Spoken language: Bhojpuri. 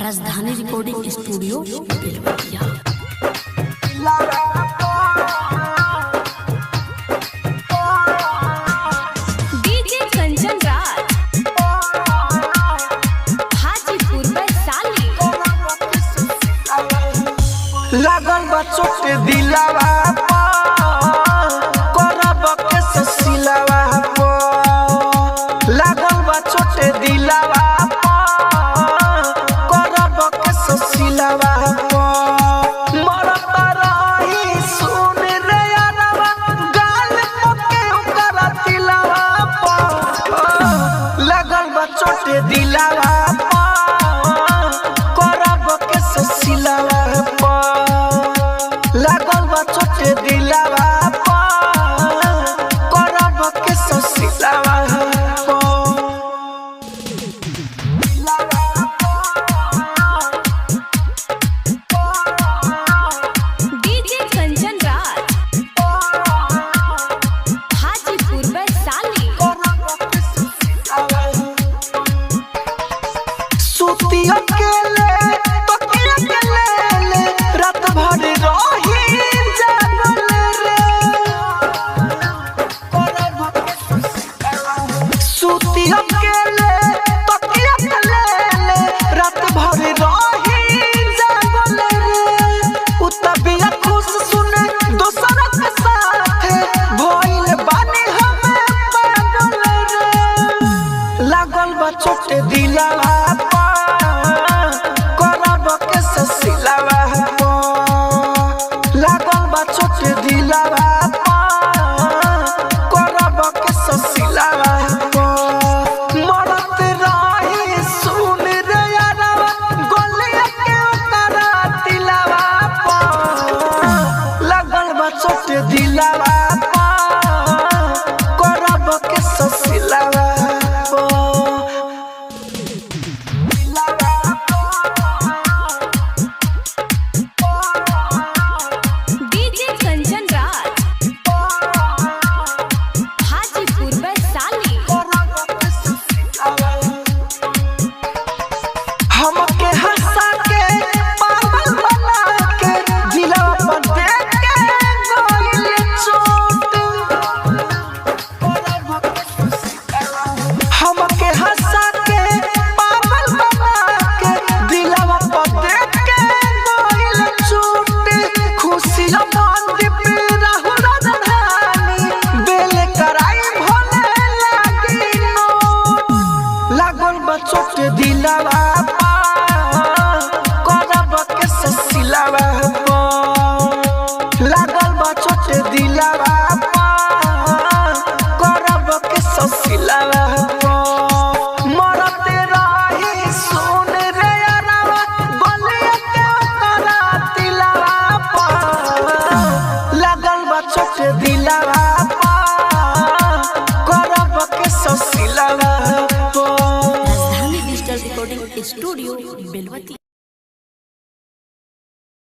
Rajdhani recording studio Belwatiya. DJ Kanchan Raj, Hajipur Vaishali. लागल बा चोट दिलावा करब के ससिलावा लागल बा चोट दिलावा करब के ससिलावा मरत रही सुन रे यारवा गाल पके ओकर तिलावा लागल बा चोट दिलावा करब के ससिलावा लागल बा चोट दिलावा करब के ससिलावा। डीजे कंचन राज, हाजीपुर वैशाली। सुती अकेले तकिया के ले ले रात भर रही जागल रे। सुती अकेले तकिया के ले ले रात भर रही जागल रे। उ तबिया खुश सुने दोसर के साथे भइल बानी हमें पागल रे। लागल बा चोट दिलावा करब के ससिलावा लागल बा चोट दिलावा करब के ससिलावा मरत रही सुन रे यारवा गोलिया के ओकरा तिलावा लागल बा चोट दिलावा करब के ससिलावा। डीजे कंचन राज, हाजीपुर वैशाली। हमके हंसा के पागल बना के दिलवा पर दे के गोइल चोट। हमके हंसा के पागल बना के दिलवा पर दे के गोइल चोट। खुशी मन पे राहुल राजधानी बेल कराई भोले लागी नोट। लागल बा चोट दिलावा करब के ससिलावा लागल बा चोट दिलावा करब के ससिलावा मरत रही सुन रे यारवा गोलिया के ओकरा तिलावा लागल बा चोट दिलावा करब के ससिलावा। Rajdhani digital recording studio Belwatiya.